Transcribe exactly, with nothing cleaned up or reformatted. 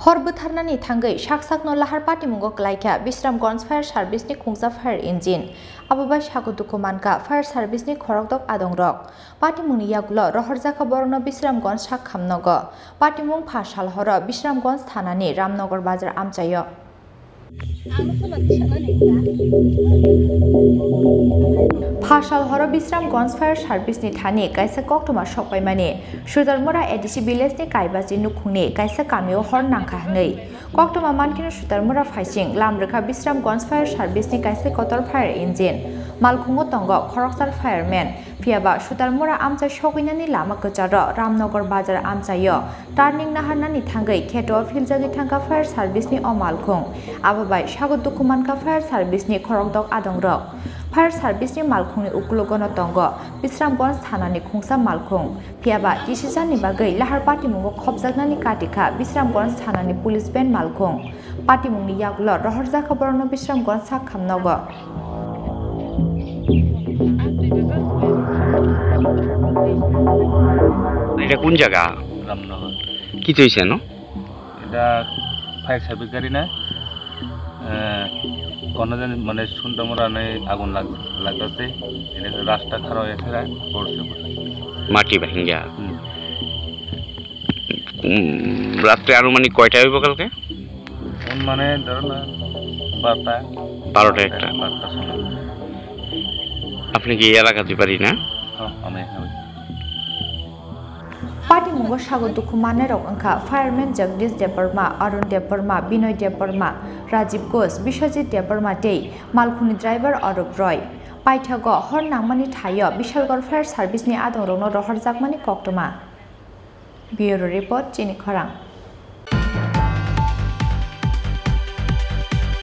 Hor bwtharnani thangwi sak sakno lahar patimungo kwlaikha Bisramganj Fire Service ni khungsa fire engine. Abo bai sago dukhu mankha fire service ni khorokdok adongrok. Patimungni yagulo rohorjakha borokno Bisramganj sak khamnogo. Patimung pha sal horo Bisramganj thanani Ramnagar bazar amchaio. Pha sal horo Bisramganj Fire Service ni thani kaisa koktwma sokpaimani. Sudarmura A D C village ni Kaibachi nukhungni kaisa kamio hor nangkha hwnwi. Koktwma mankhe Sudarmura phaising lam rwkha Bisramganj Fire Service ni kaisa kotor fire engine. Malkhungo tongo khoroksa fireman. Phiyaba Sudarmura amchai sogwinani lama kwcharo Ramnagar bazar amchaio turning naharnani thangwi kheto philjagwi thangkha fire service ni o malkhung. Abo bai sago dukhu mankha fire service ni khorokdok adongrok. Fire service ni malkhungni uklogono tongo Bisramganj thanani khungsa malkhung. Phiyaba tisijani bagwi lahar patimungo khopjaknani katikha Bisramganj thanani police van malkhung. Patimungni yagulo rohorjakha borokno Bisramganj sak khamnogo. এটা কোন জায়গা? রামনগর। কি হয়েছে এনো? এটা fire service গাড়ি না, আহ, কোনো দিন মানে শুনতাম ওরা নেই আগুন লাগ-, লাগতেছে, এটা রাস্তা খারাপ হয়েছে, পড়ছে। মাটি ভাঙ্গা। হুম। উম, রাত্রে আনুমানিক কয়টা হইব কালকে? কোন মানে ধরো না, বারোটা। বারোটা, একটা। বারোটার সময়। আপনি কি এই এলাকাতে বাড়ি না? হ্যাঁ, আমি এখানে। Patimungo sago dukhu mannairok wngkha fireman Jagdish Debbarma, Arun Debbarma, Binoy Debbarma, Rajib Ghosh, Biswajit Debbarma tei malkhungni driver Arup Roy. Paithago hor nangmani thaio Bishalgarh Fire Service ni adongrokno rohorjakmani koktwma. Bureau Report, Chini Khorang.